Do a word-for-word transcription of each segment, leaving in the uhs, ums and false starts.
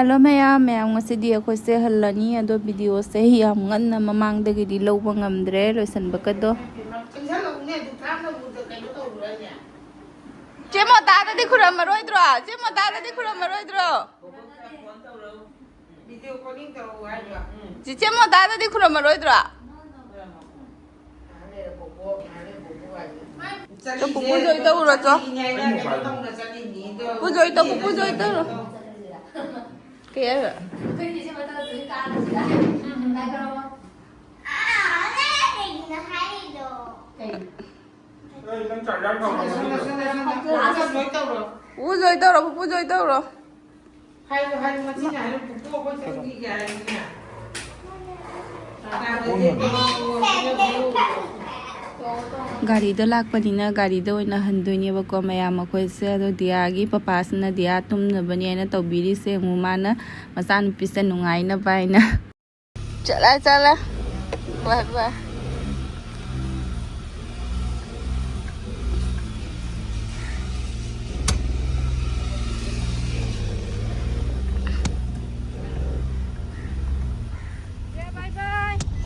Hello ꯃꯌꯥꯝ, ꯃꯌꯥꯝ ꯉꯁꯤꯗꯤ ꯑꯩꯈꯣꯏꯁꯦ ꯍꯜꯂꯅꯤ, ꯑꯗꯣ ꯚꯤꯗꯤꯑꯣꯁꯦ ꯌꯥꯝ ꯉꯟꯅ ꯃꯃꯥꯡꯗꯒꯤꯗꯤ ꯂꯧꯕ ꯉꯝꯗ꯭ꯔꯦ ꯂꯣꯏꯁꯤꯟꯕꯒꯗꯣ꯫ ꯆꯦ ꯃꯣꯇꯥꯗꯗꯤ ꯈꯨꯔꯝꯃꯔꯣꯏꯗ꯭ꯔꯣ? ꯆꯦ ꯃꯣꯇꯥꯗꯗꯤ ꯈꯨꯔꯝꯃꯔꯣꯏꯗ꯭ꯔꯣ? ꯆꯤꯆꯦ ꯃꯣꯇꯥꯗꯗꯤ ꯈꯨꯔꯝꯃꯔꯣꯏꯗ꯭ꯔꯣ? ꯆꯣ, ꯄꯨꯄꯨ ꯖꯣꯏ ꯇꯧꯔꯨꯔꯣ, ꯆꯣ꯫ ꯄꯨꯄꯨ ꯖꯣꯏ ꯇꯧ, ꯄꯨꯄꯨ ꯖꯣꯏ ꯇꯧꯔꯣ꯫ ꯀꯩ ꯍꯥꯏꯕ? ꯄꯨꯄꯨ ꯖꯣꯏ ꯇꯧꯔꯣ, ꯄꯨꯄꯨ ꯖꯣꯏ ꯇꯧꯔꯣ꯫ ꯍꯥꯏꯔꯣ, ꯍꯥꯏꯔꯣ, ꯃꯆꯤꯟꯅ ꯍꯥꯏꯔꯣ, ꯄꯨꯄꯨ ꯑꯩꯈꯣꯏ ꯆꯪꯈꯤꯒꯦ ꯍꯥꯏꯔꯗꯤꯅꯦ꯫ ꯒꯥꯔꯤꯗ ꯂꯥꯛꯄꯅꯤꯅ ꯒꯥꯔꯤꯗ ꯑꯣꯏꯅ ꯍꯟꯗꯣꯏꯅꯦꯕꯀꯣ ꯃꯌꯥꯝ ꯑꯩꯈꯣꯏꯁꯦ꯫ ꯑꯗꯣ ꯗꯤꯌꯥꯒꯤ ꯄꯄꯥꯁꯤꯅ ꯗꯤꯌꯥ ꯇꯨꯝꯅꯕꯅꯦ ꯍꯥꯏꯅ ꯇꯧꯕꯤꯔꯤꯁꯦ꯫ ꯑꯃꯨꯛ ꯃꯥꯅ ꯃꯆꯥꯅꯨꯄꯤꯁꯦ ꯅꯨꯡꯉꯥꯏꯅꯕ ꯍꯥꯏꯅ꯫ ꯆꯠꯂꯦ, ꯆꯠꯂꯦ꯫ ꯕꯥꯏ, ꯕꯥꯏ꯫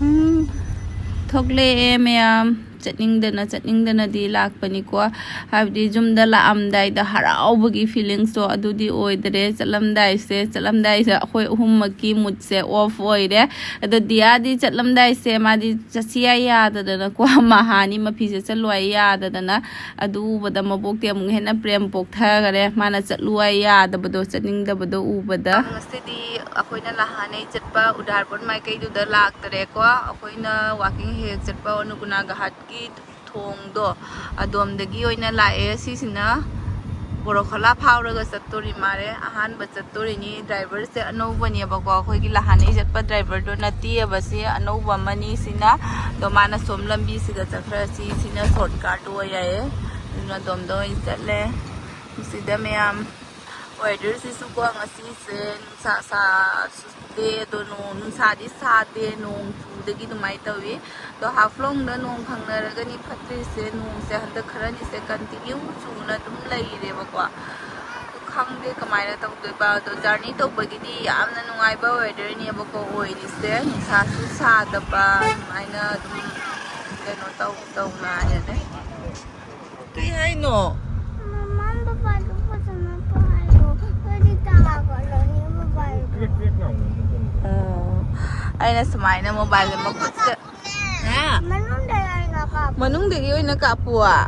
ꯎꯝ, ꯊꯣꯛꯂꯛꯑꯦ ꯃꯌꯥꯝ꯫ ꯆꯠꯅꯤꯡꯗꯅ, ꯆꯠꯅꯤꯡꯗꯅꯗꯤ ꯂꯥꯛꯄꯅꯤꯀꯣ꯫ ꯍꯥꯏꯕꯗꯤ ꯌꯨꯝꯗ ꯂꯥꯛꯑꯝꯗꯥꯏꯗ ꯍꯔꯥꯎꯕꯒꯤ ꯐꯤꯂꯤꯡꯁꯇꯣ ꯑꯗꯨꯗꯤ ꯑꯣꯏꯗ꯭ꯔꯦ꯫ ꯆꯠꯂꯝꯗꯥꯏꯁꯦ, ꯆꯠꯂꯝꯗꯥꯏꯁꯦ ꯑꯩꯈꯣꯏ ꯑꯍꯨꯝꯃꯛꯀꯤ ꯃꯨꯠꯁꯦ ꯑꯣꯐ ꯑꯣꯏꯔꯦ꯫ ꯑꯗꯣ ꯗꯤꯌꯥꯗꯤ ꯆꯠꯂꯝꯗꯥꯏꯁꯦ ꯃꯥꯗꯤ ꯆꯠꯁꯤ ꯍꯥꯏ ꯌꯥꯗꯗꯅꯀꯣ, ꯃꯍꯥꯅꯤ ꯃꯐꯤ ꯁꯦꯠꯆꯜꯂꯨ ꯍꯥꯏ ꯌꯥꯗꯗꯅ, ꯑꯗꯨ ꯎꯕꯗ ꯃꯕꯣꯛꯇꯤ ꯑꯃꯨꯛ ꯍꯦꯟꯅ ꯄ꯭ꯔꯦꯝ ꯄꯣꯛꯊꯈꯔꯦ꯫ ꯃꯥꯅ ꯆꯠꯂꯨ ꯍꯥꯏ ꯌꯥꯗꯕꯗꯣ, ꯆꯠꯅꯤꯡꯗꯕꯗꯣ ꯎꯕꯗ꯫ ꯉꯁꯤꯗꯤ ꯑꯩꯈꯣꯏꯅ ꯂꯍꯥꯅꯩ ꯆꯠꯄ ꯎꯗꯥꯔꯕꯣꯟ ꯃꯥꯏꯀꯩꯗꯨꯗ ꯂꯥꯛꯇꯔꯦꯀꯣ꯫ ꯑꯩꯈꯣꯏꯅ ꯋꯥꯛꯀꯤꯡ ꯍꯦꯛ ꯆꯠꯄ ꯑꯅꯨꯒꯨꯅꯥ ꯘꯥꯠꯀꯤ ꯊꯣꯡꯗꯣ ꯑꯗꯣꯝꯗꯒꯤ ꯑꯣꯏꯅ ꯂꯥꯛꯑꯦ꯫ ꯁꯤꯁꯤꯅ ꯕꯣꯔꯣꯈꯣꯂꯥ ꯐꯥꯎꯔꯒ ꯆꯠꯇꯣꯔꯤ ꯃꯥꯜꯂꯦ꯫ ꯑꯍꯥꯟꯕ ꯆꯠꯇꯣꯔꯤꯅꯤ꯫ ꯗ꯭ꯔꯥꯏꯚꯔꯁꯦ ꯑꯅꯧꯕꯅꯦꯕꯀꯣ, ꯑꯩꯈꯣꯏꯒꯤ ꯂꯍꯥꯅꯩ ꯆꯠꯄ ꯗ꯭ꯔꯥꯏꯚꯔꯗꯣ ꯅꯠꯇꯦꯕ꯫ ꯁꯤ ꯑꯅꯧꯕ ꯑꯃꯅꯤ꯫ ꯁꯤꯅ, ꯑꯗꯣ ꯃꯥꯅ ꯁꯣꯝ ꯂꯝꯕꯤꯁꯤꯗ ꯆꯠꯈ꯭ꯔꯁꯤ, ꯁꯤꯅ ꯁꯣꯔꯠꯀꯠ ꯑꯣꯏ ꯌꯥꯏꯌꯦ, ꯑꯗꯨꯅ ꯑꯗꯣꯝꯗ ꯑꯣꯏꯅ ꯆꯠꯂꯦ꯫ ꯁꯤꯗ ꯃꯌꯥꯝ ꯋꯦꯗꯔꯁꯤꯁꯨꯀꯣ ꯉꯁꯤꯁꯦ ꯅꯨꯡꯁꯥ ꯁꯥꯁꯨ ꯗꯦ ꯑꯗꯣ ꯅꯣꯡ, ꯅꯨꯡꯁꯥꯗꯤ ꯁꯥꯗꯦ, ꯅꯣꯡ ꯆꯨꯕꯗꯒꯤ ꯑꯗꯨꯃꯥꯏꯅ ꯇꯧꯏ꯫ ꯑꯗꯣ ꯍꯥꯐꯂꯣꯡꯗ ꯅꯣꯡ ꯈꯪꯅꯔꯒꯅꯤ ꯐꯠꯇ꯭ꯔꯤꯁꯦ, ꯅꯣꯡꯁꯦ ꯍꯟꯗꯛ ꯈꯔꯅꯤꯁꯦ ꯀꯟꯇꯤꯅ꯭ꯌꯨ ꯆꯨꯅ ꯑꯗꯨꯝ ꯂꯩꯔꯦꯕꯀꯣ꯫ ꯑꯗꯨ ꯈꯪꯗꯦ ꯀꯃꯥꯏꯅ ꯇꯧꯗꯣꯏꯕ꯫ ꯑꯗꯣ ꯖꯔꯅꯤ ꯇꯧꯕꯒꯤꯗꯤ ꯌꯥꯝꯅ ꯅꯨꯡꯉꯥꯏꯕ ꯋꯦꯗꯔꯅꯦꯕꯀꯣ ꯑꯣꯏꯔꯤꯁꯦ, ꯅꯨꯡꯁꯥꯁꯨ ꯁꯥꯗꯕ, ꯑꯗꯨꯃꯥꯏꯅ ꯑꯗꯨꯝ ꯀꯩꯅꯣ ꯇꯧ ꯇꯧ ꯉꯥꯏꯔꯦꯅꯦ꯫ ꯀꯩ ꯍꯥꯏꯅꯣ? ꯃꯃꯥ, ꯕꯕꯥꯗꯣ ꯐꯖꯅ ꯄꯥꯏꯌꯣ꯫ ꯑꯩꯗꯤ ꯇꯥꯒꯜꯂꯅꯤ ꯕꯕꯥꯗꯣ꯫ ꯑꯣ, ꯑꯩꯅ ꯁꯨꯃꯥꯏꯅ ꯃꯣꯕꯥꯏꯜꯁꯦ ꯃꯈꯨꯠꯁꯦ, ꯍꯥ? ꯃꯅꯨꯡꯗ ꯑꯣꯏꯅ ꯀꯥꯞꯄꯣ꯫ ꯃꯅꯨꯡꯗꯒꯤ ꯑꯣꯏꯅ ꯀꯥꯞꯄꯣ? ꯑꯥ꯫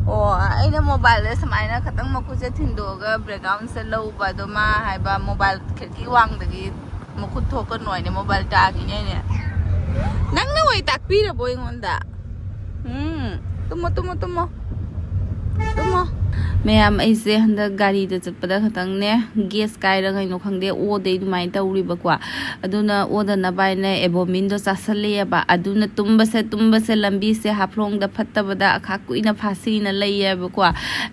ꯑꯣ, ꯑꯩꯅ ꯃꯣꯕꯥꯏꯜꯗ ꯁꯨꯃꯥꯏꯅ ꯈꯇꯪ ꯃꯈꯨꯠꯁꯦ ꯊꯤꯟꯗꯣꯛꯑꯒ ꯕꯦꯛꯒ꯭ꯔꯥꯎꯟꯁꯦ ꯂꯧꯕ, ꯑꯗꯣ ꯃꯥ ꯍꯥꯏꯕ ꯃꯣꯕꯥꯏꯜ ꯈꯤꯇꯪ ꯋꯥꯡꯗꯒꯤ ꯃꯈꯨꯠ ꯊꯣꯛꯀꯅꯨ ꯍꯥꯏꯅ ꯃꯣꯕꯥꯏꯜ ꯇꯥꯈꯤꯅꯦꯅꯦ꯫ ꯅꯪꯅ ꯑꯣꯏ ꯇꯥꯛꯄꯤꯔꯕꯣ ꯑꯩꯉꯣꯟꯗ? ꯎꯝ, ꯇꯨꯝꯃꯣ, ꯇꯨꯝꯃꯣ, ꯇꯨꯝꯃꯣ꯫ ꯇꯨꯝꯃꯣ꯫ ꯃꯌꯥꯝ, ꯑꯩꯁꯦ ꯍꯟꯗꯛ ꯒꯥꯔꯤꯗ ꯆꯠꯄꯗ ꯈꯇꯪꯅꯦ, ꯒꯦꯁ ꯀꯥꯏꯔ ꯀꯩꯅꯣ ꯈꯪꯗꯦ, ꯑꯣꯗꯩ ꯑꯗꯨꯃꯥꯏꯅ ꯇꯧꯔꯤꯕꯀꯣ꯫ ꯑꯗꯨꯅ ꯑꯣꯗꯅꯕ ꯍꯥꯏꯅ ꯑꯦꯕꯣꯃꯤꯟꯗꯣ ꯆꯥꯁꯜꯂꯛꯑꯦꯕ꯫ ꯑꯗꯨꯅ ꯇꯨꯝꯕꯁꯦ, ꯇꯨꯝꯕꯁꯦ ꯂꯝꯕꯤꯁꯦ ꯍꯥꯐꯂꯣꯡꯗ ꯐꯠꯇꯕꯗ ꯑꯈꯥꯛ ꯀꯨꯏꯅ ꯐꯥꯁꯤꯅ ꯂꯩꯌꯦꯕꯀꯣ꯫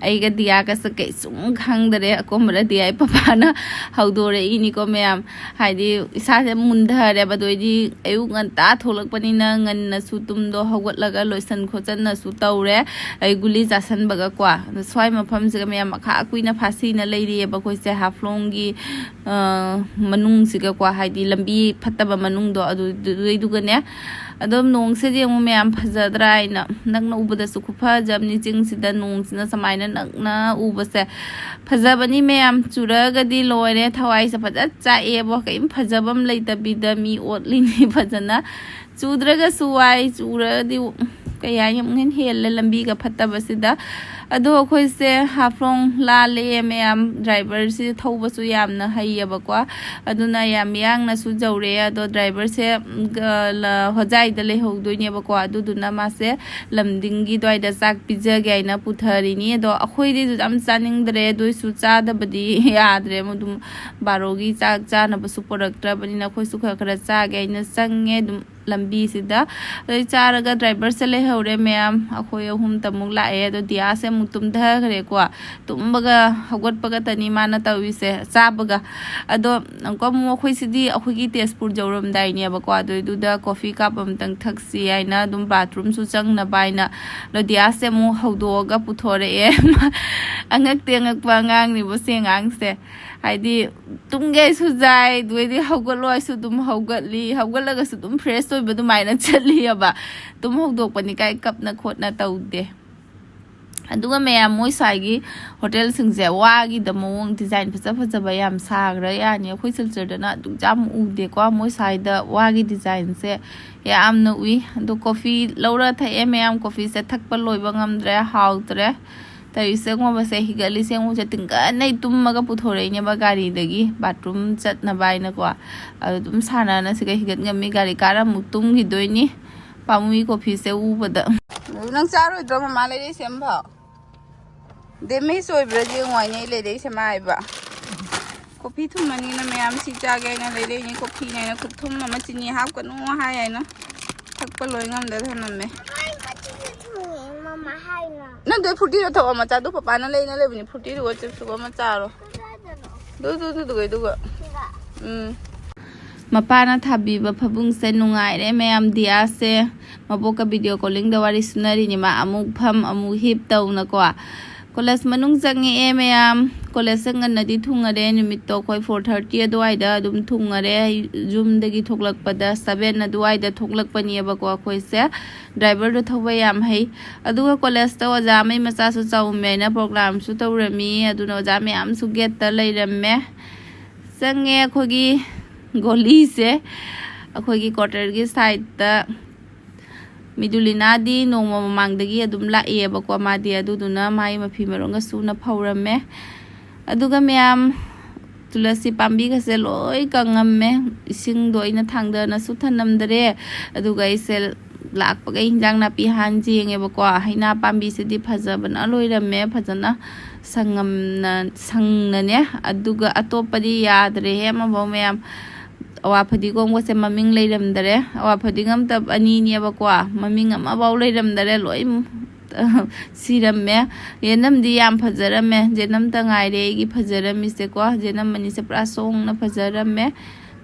ꯑꯩꯒ ꯗꯤꯌꯥꯒꯁꯦ ꯀꯩꯁꯨꯝ ꯈꯪꯗꯔꯦ꯫ ꯑꯀꯣꯝꯕꯔ ꯗꯤꯌꯥꯏ ꯄꯄꯥꯅ ꯍꯧꯗꯣꯔꯛꯏꯅꯤꯀꯣ ꯃꯌꯥꯝ꯫ ꯍꯥꯏꯗꯤ ꯏꯁꯥꯁꯦ ꯃꯨꯟꯊꯔꯦꯕ꯫ ꯑꯗꯨ ꯑꯩꯗꯤ ꯑꯌꯨꯛ ꯉꯟꯇꯥ ꯊꯣꯛꯂꯛꯄꯅꯤꯅ ꯉꯟꯅꯁꯨ ꯇꯨꯝꯗꯣ ꯍꯧꯒꯠꯂꯒ ꯂꯣꯏꯁꯟ ꯈꯣꯠꯆꯟꯅꯁꯨ ꯇꯧꯔꯦ꯫ ꯑꯩ ꯒꯨꯂꯤ ꯆꯥꯁꯟꯕꯒꯀꯣ꯫ ꯑꯗꯣ ꯁ꯭ꯋꯥꯏ ꯃꯐꯝꯁꯤꯒ ꯃꯌꯥꯝ ꯑꯈꯥꯛ ꯀꯨꯏꯅ ꯐꯥꯁꯤꯅ ꯂꯩꯔꯤꯑꯕ ꯑꯩꯈꯣꯏꯁꯦ ꯍꯥꯐꯂꯣꯡꯒꯤ, ꯑ, ꯃꯅꯨꯡꯁꯤꯒꯀꯣ, ꯍꯥꯏꯗꯤ ꯂꯝꯕꯤ ꯐꯠꯇꯕ ꯃꯅꯨꯡꯗꯣ ꯑꯗꯨꯗꯨꯗꯩꯗꯨꯒꯅꯦ꯫ ꯑꯗꯣ ꯅꯣꯡꯁꯤꯗꯤ ꯑꯃꯨꯛ ꯃꯌꯥꯝ ꯐꯖꯗ꯭ꯔꯥ ꯍꯥꯏꯅ ꯅꯛꯅ ꯎꯕꯗꯁꯨ ꯈꯨꯐꯖꯕꯅꯤ꯫ ꯆꯤꯡꯁꯤꯗ ꯅꯣꯡꯁꯤꯅ ꯁꯨꯃꯥꯏꯅ ꯅꯛꯅ ꯎꯕꯁꯦ ꯐꯖꯕꯅꯤ ꯃꯌꯥꯝ꯫ ꯆꯨꯔꯛꯑꯒꯗꯤ ꯂꯣꯏꯔꯦ, ꯊꯋꯥꯏꯁꯦ ꯐꯖ ꯆꯥꯛꯑꯦꯕꯣ꯫ ꯀꯔꯤꯝ ꯐꯖꯕ ꯑꯃ ꯂꯩꯇꯕꯤꯗ ꯃꯤ ꯑꯣꯠꯂꯤꯅꯤ ꯐꯖꯅ꯫ ꯆꯨꯗ꯭ꯔꯒꯁꯨ ꯋꯥꯏ, ꯆꯨꯔꯗꯤ ꯀꯩ ꯍꯥꯏꯅꯤ, ꯑꯃꯨꯛ ꯍꯦꯟꯅ ꯍꯦꯜꯂꯦ ꯂꯝꯕꯤꯒ ꯐꯠꯇꯕꯁꯤꯗ꯫ ꯑꯗꯣ ꯑꯩꯈꯣꯏꯁꯦ ꯍꯥꯐꯂꯣꯡ ꯂꯥꯜꯂꯦ ꯃꯌꯥꯝ꯫ ꯗ꯭ꯔꯥꯏꯚꯔꯁꯤ ꯊꯧꯕꯁꯨ ꯌꯥꯝꯅ ꯍꯩꯌꯦꯕꯀꯣ, ꯑꯗꯨꯅ ꯌꯥꯝ ꯌꯥꯡꯅꯁꯨ ꯌꯧꯔꯦ꯫ ꯑꯗꯣ ꯗ꯭ꯔꯥꯏꯚꯔꯁꯦ, ꯎꯝ, ꯒ-, ꯂ-, ꯍꯣꯖꯥꯏꯗ ꯂꯩꯍꯧꯗꯣꯏꯅꯦꯕꯀꯣ, ꯑꯗꯨꯗꯨꯅ ꯃꯥꯁꯦ ꯂꯝꯗꯤꯡꯒꯤ ꯑꯗꯨꯋꯥꯏꯗ ꯆꯥꯛ ꯄꯤꯖꯒꯦ ꯍꯥꯏꯅ ꯄꯨꯊꯔꯤꯅꯤ꯫ ꯑꯗꯣ ꯑꯩꯈꯣꯏꯗꯤ ꯌꯥꯝ ꯆꯥꯅꯤꯡꯗ꯭ꯔꯦ, ꯑꯗꯨ ꯑꯣꯏꯁꯨ ꯆꯥꯗꯕꯗꯤ ꯌꯥꯗ꯭ꯔꯦ꯫ ꯑꯗꯨꯝ ꯕꯥꯔꯣꯒꯤ ꯆꯥꯛ ꯆꯥꯅꯕꯁꯨ ꯄꯨꯔꯛꯇ꯭ꯔꯕꯅꯤꯅ ꯑꯩꯈꯣꯏꯁꯨ ꯈꯔ ꯈꯔ ꯆꯥꯒꯦ ꯍꯥꯏꯅ ꯆꯪꯉꯦ꯫ ꯑꯗꯨꯝ ꯂꯝꯕꯤꯁꯤꯗ꯫ ꯑꯗꯩ ꯆꯥꯔꯒ ꯗ꯭ꯔꯥꯏꯚꯔꯁꯦ ꯂꯩꯍꯧꯔꯦ ꯃꯌꯥꯝ꯫ ꯑꯩꯈꯣꯏ ꯑꯍꯨꯝꯇꯃꯨꯛ ꯂꯥꯛꯑꯦ꯫ ꯑꯗꯣ ꯗꯤꯌꯥꯁꯦ ꯑꯃꯨꯛ ꯇꯨꯝꯊꯈ꯭ꯔꯦꯀꯣ꯫ ꯇꯨꯝꯕꯒ ꯍꯧꯒꯠꯄꯒꯇꯅꯤ ꯃꯥꯅ ꯇꯧꯔꯤꯁꯦ, ꯆꯥꯕꯒ꯫ ꯑꯗꯣ ꯑꯃꯨꯛꯀ ꯑꯃꯨꯛ ꯑꯩꯈꯣꯏꯁꯤꯗꯤ ꯑꯩꯈꯣꯏꯒꯤ ꯇꯦꯖꯄꯨꯔ ꯌꯧꯔꯝꯗꯥꯏꯅꯦꯕꯀꯣ꯫ ꯑꯗꯨꯏꯗꯨꯗ ꯀꯣꯐꯤ ꯀꯞ ꯑꯃꯇꯪ ꯊꯛꯁꯤ ꯍꯥꯏꯅ ꯑꯗꯨꯝ ꯕꯥꯠꯔꯨꯝꯁꯨ ꯆꯪꯅꯕ ꯍꯥꯏꯅ ꯂꯣꯗꯤꯌꯥꯁꯦ ꯑꯃꯨꯛ ꯍꯧꯗꯣꯛꯑꯒ ꯄꯨꯊꯣꯔꯛꯑꯦ꯫ ꯑꯉꯛꯇꯤ ꯑꯉꯛꯄ ꯑꯉꯥꯡꯅꯤꯕꯣ ꯁꯤ ꯑꯉꯥꯡꯁꯦ꯫ ꯍꯥꯏꯗꯤ ꯇꯨꯝꯒꯦꯁꯨ ꯌꯥꯏ, ꯑꯗꯨꯗꯩꯗꯤ ꯍꯧꯒꯠꯂꯣ ꯍꯥꯏꯁꯨ ꯑꯗꯨꯝ ꯍꯧꯒꯠꯂꯤ, ꯍꯧꯒꯠꯂꯒꯁꯨ ꯑꯗꯨꯝ ꯐ꯭ꯔꯦꯁ ꯑꯣꯏꯕ ꯑꯗꯨꯃꯥꯏꯅ ꯆꯠꯂꯤꯑꯕ꯫ ꯇꯨꯝ ꯍꯧꯗꯣꯛꯄꯅꯤ ꯀꯥꯏ ꯀꯞꯅ ꯈꯣꯠꯅ ꯇꯧꯗꯦ꯫ ꯑꯗꯨꯒ ꯃꯌꯥꯝ ꯃꯣꯏ ꯁ꯭ꯋꯥꯏꯒꯤ ꯍꯣꯇꯦꯜꯁꯤꯡꯁꯦ ꯋꯥꯒꯤꯗ ꯃꯑꯣꯡ ꯗꯤꯖꯥꯏꯟ ꯐꯖ ꯐꯖꯕ ꯌꯥꯝ ꯁꯥꯈ꯭ꯔ ꯌꯥꯅꯤ꯫ ꯑꯩꯈꯣꯏ ꯁꯤꯜꯆꯔꯗꯅ ꯑꯗꯨꯛ ꯌꯥꯝ ꯎꯗꯦꯀꯣ ꯃꯣꯏ ꯁ꯭ꯋꯥꯏꯗ ꯋꯥꯒꯤ ꯗꯤꯖꯥꯏꯟꯁꯦ ꯌꯥꯝꯅ ꯎꯏ꯫ ꯑꯗꯣ ꯀꯣꯐꯤ ꯂꯧꯔ ꯊꯛꯑꯦ ꯃꯌꯥꯝ꯫ ꯀꯣꯐꯤꯁꯦ ꯊꯛꯄ ꯂꯣꯏꯕ ꯉꯝꯗ꯭ꯔꯦ, ꯍꯥꯎꯇ꯭ꯔꯦ꯫ ꯇꯧꯔꯤꯁꯦ ꯉꯣꯕꯁꯦ ꯍꯤꯒꯠꯂꯤꯁꯦ ꯉꯣꯁꯦ ꯇꯤꯡꯒꯠꯅꯩ ꯇꯨꯝꯃꯒ ꯄꯨꯊꯣꯔꯛꯏꯅꯦꯕ ꯒꯥꯔꯤꯗꯒꯤ ꯕꯥꯠꯔꯨꯝ ꯆꯠꯅꯕ ꯍꯥꯏꯅꯀꯣ꯫ ꯑꯗꯣ ꯑꯗꯨꯝ ꯁꯥꯟꯅꯅ ꯁꯤꯒ ꯍꯤꯒꯠ ꯉꯝꯃꯤ꯫ ꯒꯥꯔꯤ ꯀꯥꯔ ꯑꯃꯨꯛ ꯇꯨꯝꯈꯤꯗꯣꯏꯅꯤ꯫ ꯄꯥꯝꯃꯨꯏ ꯀꯣꯐꯤꯁꯦ ꯎꯕꯗ꯫ ꯅꯪ ꯆꯥꯔꯣꯏꯗ꯭ꯔꯣ ꯃꯃꯥ ꯂꯩꯔꯛꯏꯁꯦ ꯑꯝꯐꯥꯎ? ꯗꯦꯃꯦꯖ ꯑꯣꯏꯕ꯭ꯔꯥ ꯌꯦꯡꯉꯣ ꯍꯥꯏꯅꯦ ꯑꯩ ꯂꯩꯔꯛꯏꯁꯦ ꯃꯥ ꯍꯥꯏꯕ꯫ ꯀꯣꯐꯤ ꯊꯨꯝꯃꯅꯤꯅ ꯃꯌꯥꯝ ꯁꯤ ꯆꯥꯒꯦ ꯍꯥꯏꯅ ꯂꯩꯔꯛꯏꯅꯤ꯫ ꯀꯣꯐꯤꯅꯦꯅ ꯈꯨꯊꯨꯝ ꯑꯃ, ꯆꯤꯅꯤ ꯍꯥꯞꯀꯅꯨ ꯍꯥꯏ ꯍꯥꯏꯅ ꯊꯛꯄ ꯂꯣꯏ ꯉꯝꯗ ꯊꯝꯃꯝꯃꯦ꯫ ꯃꯃꯥ ꯍꯥꯏꯅ꯫ ꯅꯪꯗꯣ ꯐ꯭ꯔꯨꯇꯤꯗꯣ ꯊꯛꯑꯣ, ꯃꯆꯥꯗꯣ ꯄꯄꯥꯅ ꯂꯩꯅ ꯂꯩꯕꯅꯤ꯫ ꯐ꯭ꯔꯨꯇꯤꯗꯨꯒ ꯆꯤꯞꯁꯇꯨꯒ ꯑꯃ ꯆꯥꯔꯣ꯫ ꯀꯗꯥꯏꯗꯅꯣ? ꯑꯗꯨ, ꯑꯗꯨ, ꯑꯗꯨꯗꯨꯒ, ꯑꯗꯨꯒ꯫ ꯁꯤꯗ? ꯎꯝ꯫ ꯃꯄꯥꯅ ꯊꯥꯕꯤꯕ ꯐꯕꯨꯡꯁꯦ ꯅꯨꯡꯉꯥꯏꯔꯦ ꯃꯌꯥꯝ꯫ ꯗꯤꯌꯥꯁꯦ ꯃꯕꯣꯛꯀ ꯚꯤꯗꯤꯑꯣ ꯀꯣꯂꯤꯡꯗ ꯋꯥꯔꯤ ꯁꯨꯅꯔꯤꯅꯤ꯫ ꯃꯥ ꯑꯃꯨꯛ ꯐꯝ ꯑꯃꯨꯛ ꯍꯤꯞ ꯇꯧꯅꯀꯣ꯫ ꯀꯣꯂꯦꯖ ꯃꯅꯨꯡ ꯆꯪꯉꯛꯑꯦ ꯃꯌꯥꯝ꯫ ꯀꯣꯂꯦꯖꯁꯦ ꯉꯟꯅꯗꯤ ꯊꯨꯡꯉꯔꯦ꯫ ꯅꯨꯃꯤꯠꯇꯣ ꯑꯩꯈꯣꯏ ꯐꯣꯔ ꯊꯥꯔꯇꯤ ꯑꯗꯨꯋꯥꯏꯗ ꯑꯗꯨꯝ ꯊꯨꯡꯉꯔꯦ꯫ ꯌꯨꯝꯗꯒꯤ ꯊꯣꯛꯂꯛꯄꯗ ꯁꯕꯦꯟ ꯑꯗꯨꯋꯥꯏꯗ ꯊꯣꯛꯂꯛꯄꯅꯦꯕꯀꯣ ꯑꯩꯈꯣꯏꯁꯦ꯫ ꯗ꯭ꯔꯥꯏꯚꯔꯗꯣ ꯊꯧꯕ ꯌꯥꯝ ꯍꯩ꯫ ꯑꯗꯨꯒ ꯀꯣꯂꯦꯖꯇ ꯑꯣꯖꯥ ꯑꯃꯒꯤ ꯃꯆꯥꯁꯨ ꯆꯥꯎꯝꯃꯦ ꯍꯥꯏꯅ ꯄ꯭ꯔꯣꯒ꯭ꯔꯥꯝꯁꯨ ꯇꯧꯔꯝꯃꯤ꯫ ꯑꯗꯨꯅ ꯑꯣꯖꯥ ꯃꯌꯥꯝꯁꯨ ꯒꯦꯠꯇ ꯂꯩꯔꯝꯃꯦ꯫ ꯆꯪꯉꯦ ꯑꯩꯈꯣꯏꯒꯤ ꯒꯣꯂꯤꯁꯦ꯫ ꯑꯩꯈꯣꯏꯒꯤ ꯀ꯭ꯋꯥꯇꯔꯒꯤ ꯁꯥꯏꯠꯇ꯫ ꯃꯤꯗꯨꯂꯤꯅꯥꯗꯤ ꯅꯣꯡꯃ ꯃꯃꯥꯡꯗꯒꯤ ꯑꯗꯨꯝ ꯂꯥꯛꯑꯦꯕꯀꯣ ꯃꯥꯗꯤ꯫ ꯑꯗꯨꯗꯨꯅ ꯃꯥꯒꯤ ꯃꯐꯤ ꯃꯔꯣꯟꯒ ꯁꯨꯅ ꯐꯧꯔꯝꯃꯦ꯫ ꯑꯗꯨꯒ ꯃꯌꯥꯝ ꯇꯨꯂꯁꯤ ꯄꯥꯝꯕꯤꯒꯁꯦ ꯂꯣꯏ ꯀꯪꯉꯝꯃꯦ꯫ ꯏꯁꯤꯡꯗꯣ ꯑꯩꯅ ꯊꯥꯡꯗꯅꯁꯨ ꯊꯅꯝꯗꯔꯦ꯫ ꯑꯗꯨꯒ ꯑꯩꯁꯦ ꯂꯥꯛꯄꯒ ꯏꯟꯖꯥꯡ ꯅꯥꯄꯤ ꯍꯥꯟꯅ ꯌꯦꯡꯉꯦꯕꯀꯣ꯫ ꯍꯩꯅꯥ ꯄꯥꯝꯕꯤꯁꯤꯗꯤ ꯐꯖꯕꯅ ꯂꯣꯏꯔꯝꯃꯦ꯫ ꯐꯖꯅ ꯁꯪꯉꯝꯅ-, ꯁꯪꯅꯅꯦ꯫ ꯑꯗꯨꯒ ꯑꯇꯣꯞꯄꯗꯤ ꯌꯥꯗ꯭ꯔꯦꯍꯦ ꯑꯃꯐꯥꯎ ꯃꯌꯥꯝ꯫ ꯑꯋꯥ ꯐꯗꯤꯒꯣꯝꯒꯁꯦ ꯃꯃꯤꯡ ꯂꯩꯔꯝꯗꯔꯦ꯫ ꯑꯋꯥ ꯐꯗꯤꯒꯣꯝ ꯇꯞ ꯑꯅꯤꯅꯦꯕꯀꯣ, ꯃꯃꯤꯡ ꯑꯃꯐꯥꯎ ꯂꯩꯔꯝꯗꯔꯦ, ꯂꯣꯏ ꯁꯤꯔꯝꯃꯦ꯫ ꯌꯦꯅꯝꯗꯤ ꯌꯥꯝ ꯐꯖꯔꯝꯃꯦ, ꯌꯦꯅꯝꯇ ꯉꯥꯏꯔꯦ ꯑꯩꯒꯤ ꯐꯖꯔꯝꯃꯤꯁꯦꯀꯣ꯫ ꯌꯦꯅꯝ ꯑꯅꯤꯁꯦ ꯄꯨꯔꯥ ꯁꯣꯡꯅ ꯐꯖꯔꯝꯃꯦ꯫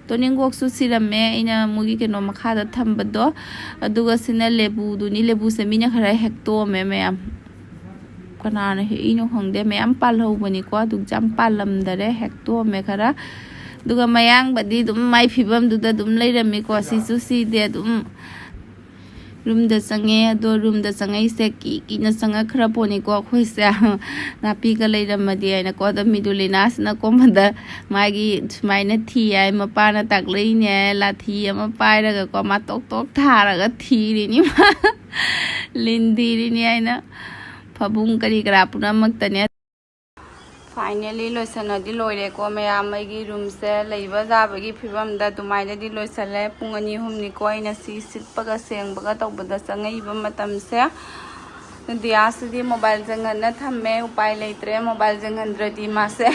ꯇꯣꯅꯤꯡꯒꯣꯛꯁꯨ ꯁꯤꯔꯝꯃꯦ, ꯑꯩꯅ ꯃꯣꯏꯒꯤ ꯀꯩꯅꯣ ꯃꯈꯥꯗ ꯊꯝꯕꯗꯣ꯫ ꯑꯗꯨꯒ ꯁꯤꯅ ꯂꯦꯕꯨꯗꯨꯅꯤ꯫ ꯂꯦꯕꯨꯁꯦ ꯃꯤꯅ ꯈꯔ ꯍꯦꯛꯇꯣꯛꯑꯝꯃꯦ ꯃꯌꯥꯝ꯫ ꯀꯅꯥꯅ ꯍꯦꯛꯏꯅꯣ ꯈꯪꯗꯦ, ꯃꯌꯥꯝ ꯄꯥꯜꯍꯧꯕꯅꯤꯀꯣ, ꯑꯗꯨ ꯌꯥꯝ ꯄꯥꯜꯂꯝꯗꯔꯦ, ꯍꯦꯛꯇꯣꯛꯑꯝꯃꯦ ꯈꯔ꯫ ꯑꯗꯨꯒ ꯃꯌꯥꯡꯕꯗꯤ ꯑꯗꯨꯝ ꯃꯥꯏ ꯐꯤꯕꯝꯗꯨꯗ ꯑꯗꯨꯝ ꯂꯩꯔꯝꯃꯤꯀꯣ, ꯁꯤꯁꯨ ꯁꯤꯗꯦ, ꯑꯗꯨꯝ ꯔꯨꯝꯗ ꯆꯪꯉꯦ꯫ ꯑꯗꯣ ꯔꯨꯝꯗ ꯆꯪꯉꯛꯏꯁꯦ ꯀꯤ ꯀꯤꯅ ꯆꯪꯉꯛꯈ꯭ꯔ ꯄꯣꯠꯅꯤꯀꯣ ꯑꯩꯈꯣꯏꯁꯦ꯫ ꯅꯥꯄꯤꯒ ꯂꯩꯔꯝꯃꯗꯤ ꯍꯥꯏꯅꯀꯣ꯫ ꯑꯗꯣ ꯃꯤꯗꯨ ꯂꯤꯅꯥꯁꯤꯅ ꯀꯣꯝꯕꯗ ꯃꯥꯒꯤ ꯁꯨꯃꯥꯏꯅ ꯊꯤ ꯍꯥꯏ, ꯃꯄꯥꯅ ꯇꯥꯛꯂꯛꯏꯅꯦ ꯍꯥꯏ, ꯂꯥꯊꯤ ꯑꯃ ꯄꯥꯏꯔꯒꯀꯣ ꯃꯥ ꯇꯣꯛ ꯇꯣꯛ ꯊꯥꯔꯒ ꯊꯤꯔꯤꯅꯤ ꯃꯥ꯫ ꯂꯤꯟ ꯊꯤꯔꯤꯅꯤ ꯍꯥꯏꯅ꯫ ꯐꯃꯨꯡ ꯀꯔꯤ ꯀꯔꯥ ꯄꯨꯝꯅꯃꯛꯇꯅꯦ꯫ Finally ꯂꯣꯏꯁꯟꯅꯗꯤ ꯂꯣꯏꯔꯦꯀꯣ ꯃꯌꯥꯝ꯫ ꯑꯩꯒꯤ ꯔꯨꯝꯁꯦ ꯂꯩꯕ ꯌꯥꯕꯒꯤ ꯐꯤꯕꯝꯗ ꯑꯗꯨꯃꯥꯏꯅꯗꯤ ꯂꯣꯏꯁꯜꯂꯦ꯫ ꯄꯨꯡ ꯑꯅꯤ ꯑꯍꯨꯝꯅꯤꯀꯣ ꯑꯩꯅ ꯁꯤ ꯁꯤꯠꯄꯒ ꯁꯦꯡꯕꯒ ꯇꯧꯕꯗ ꯆꯪꯉꯛꯏꯕ ꯃꯇꯝꯁꯦ꯫ ꯗꯤꯌꯥꯁꯤꯗꯤ ꯃꯣꯕꯥꯏꯜꯁꯦ ꯉꯟꯅ ꯊꯝꯃꯦ, ꯎꯄꯥꯏ ꯂꯩꯇ꯭ꯔꯦ꯫ ꯃꯣꯕꯥꯏꯜꯁꯦ ꯉꯟꯗ꯭ꯔꯗꯤ ꯃꯥꯁꯦ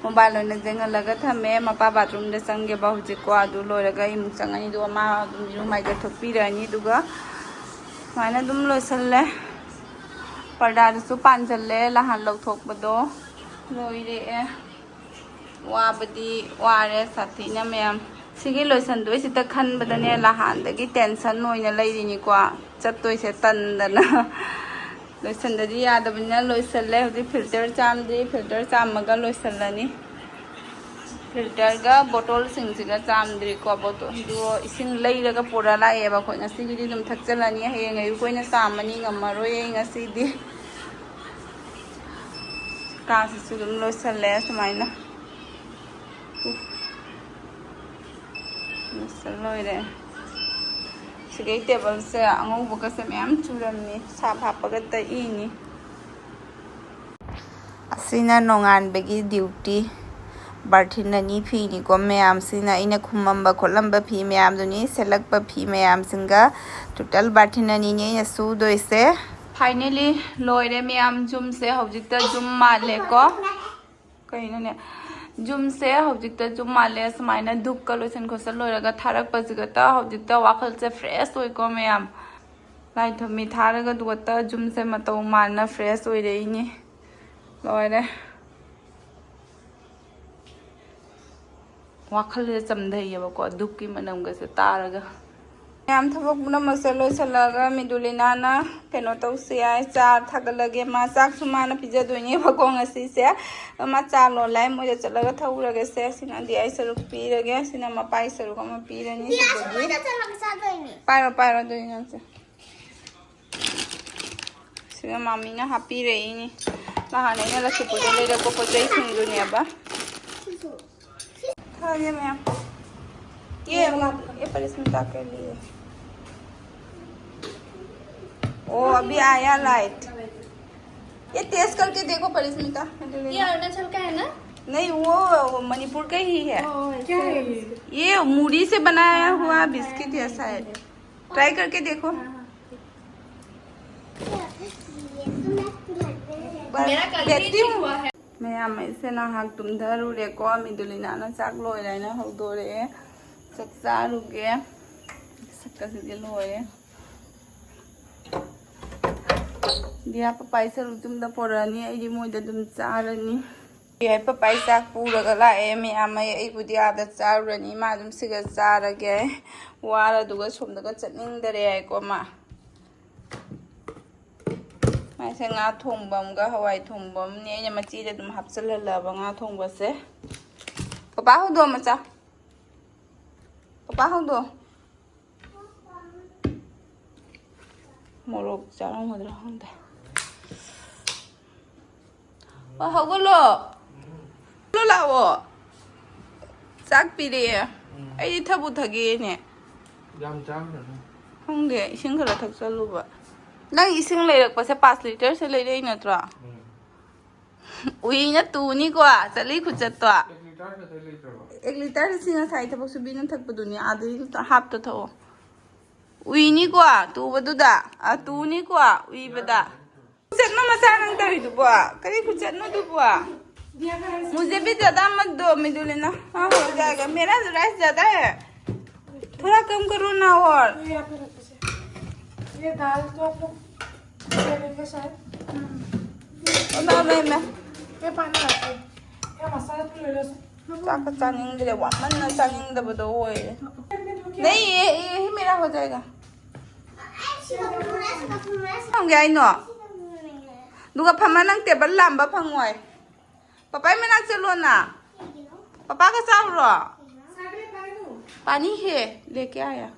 ꯃꯣꯕꯥꯏꯜ ꯑꯣꯏꯅ ꯌꯦꯡꯍꯜꯂꯒ ꯊꯝꯃꯦ꯫ ꯃꯄꯥ ꯕꯥꯠꯔꯨꯝꯗ ꯆꯪꯒꯦꯕ ꯍꯧꯖꯤꯛꯀꯣ, ꯑꯗꯨ ꯂꯣꯏꯔꯒ ꯑꯩ ꯑꯃꯨꯛ ꯆꯪꯉꯅꯤ꯫ ꯑꯗꯨꯒ ꯃꯥ ꯑꯗꯨꯝ ꯏꯔꯨ ꯃꯥꯏꯊ ꯊꯣꯛꯄꯤꯔꯅꯤ꯫ ꯑꯗꯨꯒ ꯁꯨꯃꯥꯏꯅ ꯑꯗꯨꯝ ꯂꯣꯏꯁꯜꯂꯦ꯫ ꯄꯔꯗꯥꯗꯨꯁꯨ ꯄꯥꯟꯁꯤꯜꯂꯦ, ꯅꯍꯥꯟ ꯂꯧꯊꯣꯛꯄꯗꯣ ꯂꯣꯏꯔꯛꯑꯦ꯫ ꯋꯥꯕꯗꯤ ꯋꯥꯔꯦ ꯁꯥꯊꯤꯅ ꯃꯌꯥꯝ꯫ ꯁꯤꯒꯤ ꯂꯣꯏꯁꯟꯗꯣꯏꯁꯤꯗ ꯈꯟꯕꯗꯅꯦ ꯅꯍꯥꯟꯗꯒꯤ ꯇꯦꯟꯁꯟ ꯑꯣꯏꯅ ꯂꯩꯔꯤꯅꯤꯀꯣ꯫ ꯆꯠꯇꯣꯏꯁꯦ ꯇꯟꯗꯅ꯫ ꯂꯣꯏꯁꯟꯗꯗꯤ ꯌꯥꯗꯕꯅꯤꯅ ꯂꯣꯏꯁꯜꯂꯦ꯫ ꯍꯧꯖꯤꯛ ꯐꯤꯜꯇꯔ ꯆꯥꯝꯗ꯭ꯔꯤ, ꯐꯤꯜꯇꯔ ꯆꯥꯝꯃꯒ ꯂꯣꯏꯁꯜꯂꯅꯤ꯫ ꯐꯤꯜꯇꯔꯒ ꯕꯣꯇꯜꯁꯤꯡꯁꯤꯒ ꯆꯥꯝꯗ꯭ꯔꯤꯀꯣ꯫ ꯕꯣꯇꯜꯗꯨ ꯏꯁꯤꯡ ꯂꯩꯔꯒ ꯄꯨꯔ ꯂꯥꯛꯑꯦꯕ ꯑꯩꯈꯣꯏ꯫ ꯉꯁꯤꯒꯤꯗꯤ ꯑꯗꯨꯝ ꯊꯛꯆꯜꯂꯅꯤ, ꯍꯌꯦꯡ ꯑꯌꯨꯛ ꯑꯣꯏꯅ ꯆꯥꯝꯃꯅꯤ, ꯉꯝꯃꯔꯣꯏ ꯑꯩ ꯉꯁꯤꯗꯤ꯫ ꯀꯥꯁꯤꯁꯨ ꯑꯗꯨꯝ ꯂꯣꯏꯁꯜꯂꯦ ꯁꯨꯃꯥꯏꯅ꯫ ꯎꯐ꯫ ꯂꯣꯏꯁꯜ ꯂꯣꯏꯔꯦ꯫ ꯁꯤꯒꯩ ꯇꯦꯕꯜꯁꯦ ꯑꯉꯧꯕꯒꯁꯦ ꯃꯌꯥꯝ ꯆꯨꯔꯝꯃꯤ, ꯁꯥꯞ ꯍꯥꯞꯄꯒ ꯇꯛꯏꯅꯤ꯫ ꯑꯁꯤꯅ ꯅꯣꯡꯉꯥꯟꯕꯒꯤ ꯗ꯭ꯌꯨꯇꯤ꯫ ꯕꯥꯔꯊꯤꯟ ꯑꯅꯤ ꯐꯤꯅꯤꯀꯣ ꯃꯌꯥꯝꯁꯤꯅ, ꯑꯩꯅ ꯈꯨꯝꯃꯝꯕ ꯈꯣꯠꯂꯝꯕ ꯐꯤ ꯃꯌꯥꯝꯗꯨꯅꯤ, ꯁꯦꯠꯂꯛꯄ ꯐꯤ ꯃꯌꯥꯝꯁꯤꯡꯒ꯫ ꯇꯣꯇꯦꯜ ꯕꯥꯔꯊꯤꯟ ꯑꯅꯤꯅꯤ ꯑꯩꯅ ꯁꯨꯗꯣꯏꯁꯦ꯫ Finally ꯂꯣꯏꯔꯦ ꯃꯌꯥꯝ, ꯌꯨꯝꯁꯦ ꯍꯧꯖꯤꯛꯇ ꯌꯨꯝ ꯃꯥꯜꯂꯦꯀꯣ꯫ ꯀꯩꯅꯣꯅꯦ, ꯖꯨꯝꯁꯦ ꯍꯧꯖꯤꯛꯇ ꯖꯨꯝ ꯃꯥꯜꯂꯦ꯫ ꯁꯨꯃꯥꯏꯅ ꯙꯨꯞꯀ ꯂꯣꯏꯁꯟ ꯈꯣꯠꯆꯟ ꯂꯣꯏꯔꯒ ꯊꯥꯔꯛꯄꯁꯤꯒꯇ ꯍꯧꯖꯤꯛꯇ ꯋꯥꯈꯜꯁꯦ ꯐ꯭ꯔꯦꯁ ꯑꯣꯏꯀꯣ ꯃꯌꯥꯝ꯫ ꯂꯥꯏ ꯊꯝꯃꯤ ꯊꯥꯔꯒ ꯑꯗꯨꯒꯇ ꯖꯨꯝꯁꯦ ꯃꯇꯧ ꯃꯥꯟꯅ ꯐ꯭ꯔꯦꯁ ꯑꯣꯏꯔꯛꯏꯅꯤ꯫ ꯂꯣꯏꯔꯦ꯫ ꯋꯥꯈꯜꯁꯦ ꯆꯝꯊꯩꯌꯦꯕꯀꯣ ꯙꯨꯞꯀꯤ ꯃꯅꯝꯒꯁꯦ ꯇꯥꯔꯒ꯫ ꯃꯌꯥꯝ ꯊꯕꯛ ꯄꯨꯝꯅꯃꯛꯁꯦ ꯂꯣꯏꯁꯤꯜꯂꯒ ꯃꯤꯗꯨꯂꯤꯅꯥꯅ ꯀꯩꯅꯣ ꯇꯧꯁꯤ ꯍꯥꯏ, ꯆꯥ ꯊꯥꯒꯠꯂꯒꯦ꯫ ꯃꯥ ꯆꯥꯛꯁꯨ ꯃꯥꯅ ꯄꯤꯖꯗꯣꯏꯅꯦꯕꯀꯣ ꯉꯁꯤꯁꯦ꯫ ꯑꯗꯣ ꯃꯥ ꯆꯥ ꯂꯣꯜꯂꯦ ꯍꯥꯏ, ꯃꯣꯏꯗ ꯆꯠꯂꯒ ꯊꯛꯎꯔꯒꯦꯁꯦ꯫ ꯁꯤꯅ ꯗꯤ ꯑꯥꯏ ꯁꯔꯨꯛ ꯄꯤꯔꯒꯦ, ꯁꯤꯅ ꯃꯄꯥꯏ ꯁꯔꯨꯛ ꯑꯃ ꯄꯤꯔꯅꯤ꯫ ꯁꯤꯗꯒꯤ ꯄꯥꯏꯔꯣ, ꯄꯥꯏꯔꯣ, ꯑꯗꯨ ꯌꯦꯡꯉꯁꯦ꯫ ꯁꯤꯗ ꯃꯥꯃꯤꯅ ꯍꯥꯞꯄꯤꯔꯛꯏꯅꯤ꯫ ꯅꯍꯥꯟ ꯑꯩꯅ ꯂꯛꯈꯤꯄꯨꯔꯗ ꯂꯩꯔꯛꯄ ꯄꯣꯠ ꯆꯩꯁꯤꯡꯗꯨꯅꯦꯕ꯫ ꯊꯥꯒꯦ ꯃꯌꯥꯝ꯫ ये, ये परिस्मिता के लिए। ओ, अभी आया लाइट। ये टेस्ट करके देखो परिस्मिता। ये अरुणाचल का है ना? नहीं, वो, वो मणिपुर का ही है। ओ, क्या है ये? ये मूढ़ी से बनाया हुआ बिस्किट जैसा है। ट्राई करके देखो। बस, मेरा कल ही देती हूँ। हुआ है। ꯃꯌꯥꯝ ꯑꯩꯁꯦ ꯅꯍꯥꯛ ꯇꯨꯝꯊꯔꯨꯔꯦꯀꯣ꯫ ꯃꯤꯗꯨꯂꯤꯅꯥꯅ ꯆꯥꯛ ꯂꯣꯏꯔꯦ ꯍꯥꯏꯅ ꯍꯧꯗꯣꯔꯛꯑꯦ꯫ ꯆꯥꯛ ꯆꯥꯔꯨꯒꯦ꯫ ꯁꯛꯀꯁꯤꯗꯤ ꯂꯣꯏꯔꯦ꯫ ꯗꯤꯌꯥ ꯄꯄꯥꯏ ꯁꯔꯨꯛ ꯌꯨꯝꯗ ꯄꯣꯔꯛꯑꯅꯤ, ꯑꯩꯗꯤ ꯃꯣꯏꯗ ꯑꯗꯨꯝ ꯆꯥꯔꯅꯤ꯫ ꯗꯤꯌꯥ ꯄꯄꯥꯏ ꯆꯥꯛ ꯄꯨꯔꯒ ꯂꯥꯛꯑꯦ ꯃꯌꯥꯝ꯫ ꯑꯩ, ꯑꯩꯕꯨꯗꯤ ꯑꯥꯗ ꯆꯥꯔꯨꯔꯅꯤ, ꯃꯥ ꯑꯗꯨꯝ ꯁꯤꯒ ꯆꯥꯔꯒꯦ꯫ ꯋꯥꯔꯗꯨꯒ ꯁꯣꯝꯗꯒ ꯆꯠꯅꯤꯡꯗꯔꯦ ꯍꯥꯏꯀꯣ ꯃꯥ꯫ ꯃꯥꯏꯁꯦ ꯉꯥ ꯊꯣꯡꯕ ꯑꯃꯒ ꯍꯋꯥꯏ ꯊꯣꯡꯕ ꯑꯃꯅꯦ꯫ ꯑꯩꯅ ꯃꯆꯤꯗ ꯑꯗꯨꯝ ꯍꯥꯞꯆꯤꯜꯍꯜꯂꯕ ꯉꯥ ꯊꯣꯡꯕꯁꯦ꯫ ꯄꯄꯥ ꯍꯧꯗꯣꯛꯑꯣ ꯃꯆꯥ꯫ ꯄꯄꯥ ꯍꯧꯗꯣꯛꯑꯣ꯫ ꯃꯣꯔꯣꯛ ꯆꯥꯔꯝꯒꯗ꯭ꯔꯥ ꯈꯪꯗꯦ꯫ ꯑꯣ, ꯍꯧꯒꯠꯂꯣ꯫ ꯍꯧꯒꯠꯂꯣ ꯂꯥꯛꯑꯣ꯫ ꯆꯥꯛ ꯄꯤꯔꯛꯑꯦ꯫ ꯎꯝ꯫ ꯑꯩꯗꯤ ꯊꯛꯄꯨ ꯊꯛꯑꯦꯅꯦ꯫ ꯌꯥꯝ ꯆꯥꯈ꯭ꯔꯅꯨ꯫ ꯈꯪꯗꯦ, ꯏꯁꯤꯡ ꯈꯔ ꯊꯛꯆꯜꯂꯨꯕ꯫ ꯅꯪ ꯏꯁꯤꯡ ꯂꯩꯔꯛꯄꯁꯦ ꯄꯥꯁ ꯂꯤꯇꯔꯁꯦ ꯂꯩꯔꯛꯏ ꯅꯠꯇ꯭ꯔꯣ? ꯎꯝ꯫ ꯎꯏꯅ ꯇꯨꯅꯤꯀꯣ, ꯆꯠꯂꯤ ꯈꯨꯆꯠꯇꯣ꯫ ꯑꯦꯛ ꯂꯤꯇꯔ ꯈꯛꯇ ꯂꯩꯇ꯭ꯔꯕꯣ? ꯑꯦꯛ ꯂꯤꯇꯔꯁꯤ ꯉꯁꯥꯏ ꯊꯕꯛ ꯁꯨꯕꯤꯅ ꯊꯛꯄꯗꯨꯅꯤ, ꯑꯥꯗꯩ ꯍꯥꯞꯇ ꯊꯛꯑꯣ꯫ ꯎꯏꯅꯤꯀꯣ, ꯇꯨꯕꯗꯨꯗ꯫ ꯑ, ꯇꯨꯅꯤꯀꯣ, ꯎꯏꯕꯗ꯫ ꯈꯨꯆꯠꯅꯣ ꯃꯆꯥ ꯅꯪ ꯇꯧꯔꯤꯗꯨꯕꯣ? ꯀꯔꯤ ꯈꯨꯆꯠꯅꯣ ꯑꯗꯨꯕꯣ? मुझे भी ज्यादा मत दो, मिदुलिना। हाँ, हो जाएगा। मेरा राइस ज्यादा है, थोड़ा कम करो ना। और ये यहाँ पे रखो, ये दाल तो आप लोग ले लेंगे शायद। मैं मैं मैं ये पानी लाती हूँ। ये मसाला तो ले लो सब। ꯆꯥꯛꯀ ꯆꯥꯅꯤꯡꯗ꯭ꯔꯦ, ꯋꯥꯃꯟꯅ ꯆꯥꯅꯤꯡꯗꯕꯗꯣ ꯑꯣꯏꯔꯦ꯫ नहीं, ये यही मेरा हो जाएगा। ꯐꯪꯒꯦ ꯍꯥꯏꯅꯣ? ꯑꯗꯨꯒ ꯐꯝꯃ ꯅꯪ ꯇꯦꯕꯜ ꯂꯥꯝꯕ ꯐꯪꯉꯣꯏ꯫ ꯄꯄꯥꯏ ꯃꯅꯥꯛ ꯆꯠꯂꯣꯅ꯫ ꯄꯄꯥꯒ ꯆꯥꯎꯔꯣ꯫ पानी है, लेके आया।